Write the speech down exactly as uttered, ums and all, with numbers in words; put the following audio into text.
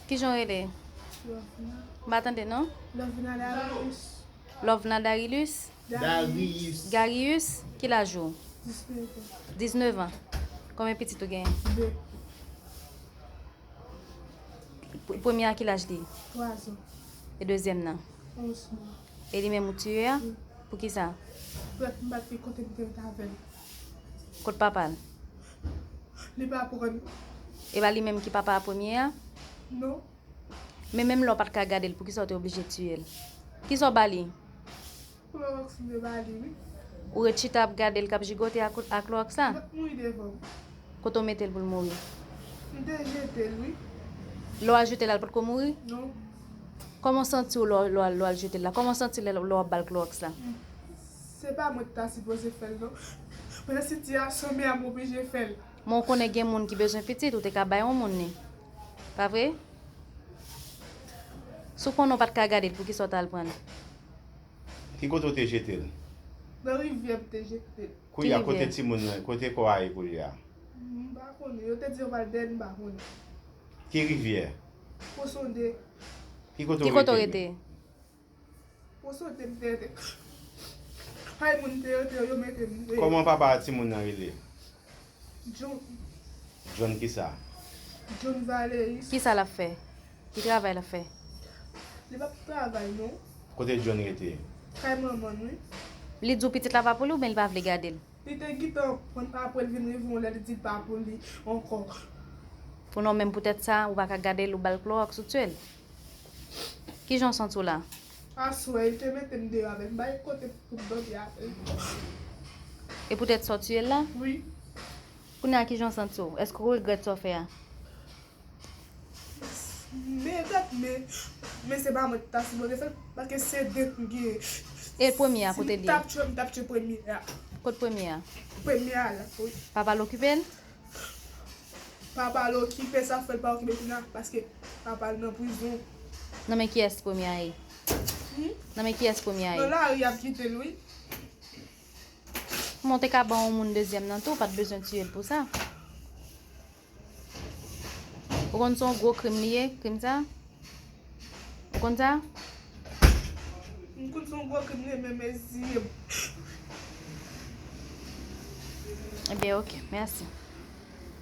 Kijan w rele? M pa tande non. Lovina Darius. Lovna Darilus? Darius. Garius, ki laj ou? Diznèf an. Diznèf an. Konbyen pitit ou genyen? De. Pr- Premye a ki laj li? Twa zan. E dezyèm nan? Onz mwa. E li menm ou tiye a? Wi. Poukisa? Frè m pa t gen kote m te ret avè l. Kot papa l? Li pa pran. E pa li menm ki papa a premye a? Non. Men menm lè w pa t ka gade l, poukisa w te oblije tiye l? Kisa w ba li? Klowòks m te ba li, wi. Ou ret chita ap gade l k ap jigote ak, ak klowòks la? L ap mouri devan m. Kote w mete l pou l mouri? M te jete l, wi. Lè w al jete l la, l potko mouri? Non. Kòman w santi w lè w, lè w al, lè w al jete l la? Kòman w santi lè, lè w ap ba l klowòks la? Se pa mwen ki ta sipoze fè l, non. Men sitiyasyon m ye a m oblije fè l. Men w konnen gen moun ki bezwen pitit, ou te ka bay yon moun li. Pa vre? Si w konnen w pa t ka gade l, poukisa w t al pran l? Ki kote w te jete l? Nan rivyè m te jete l. Kounye a, kote timoun nan, kote kò a ye kounye a? M pa konnen. Yo te di yo pral dèyè l, m pa konnen. Ki rivyè? Posonde. Ki kote w rete? Posonde m te rete. Kay moun te rete, yo mete m. Kòman papa a timoun nan rele? John. John kisa? John Valeris. Kisa l ap fè? Ki travay l ap fè? Li p ap travay, non. Kote John rete? Kay manman l, wi. Li di w pitit la pa pou li oubyen li pa vle gade l? Li te gentan pran apre l vin rive yon lè li di l pa pou li ankò. Pou non menm poutèt sa, ou pa ka gade l, ou ba l klowòks, ou tiye l. Kijan w santi w la? Aswè, li te mete m deyò avè l. M pa gen kote pou m dòmi avè l. E poutèt sa w tiye l la? Wi. Kounye a kijan w santi w? Èske w regrèt sa w fè a? Men dat men, men se pa mwen ki ta sipoze fè l, paske se de m genyen. E premye a, kote li ye? Si m t ap tchwe, m t ap tchwe premye a. Kot premye a? Premye a la, wi. Papa l okipe l? Papa l okipe, sa fè l pa okipe kounye a, paske papa l nan prizon. Nan men kiyès premye a ye? Hmm? Nan men kiyès premye a ye? Nan lari y ap kite l, wi. Kòman w te ka ban yon moun dezyèm nan tou, ou pa t bezwen tiye l pou sa. Ou konn se yon gwo krim li ye, krim sa? Ou konn sa? M konn se yon gwo krim li ye, men mezi. Ebyen, oke, mèsi.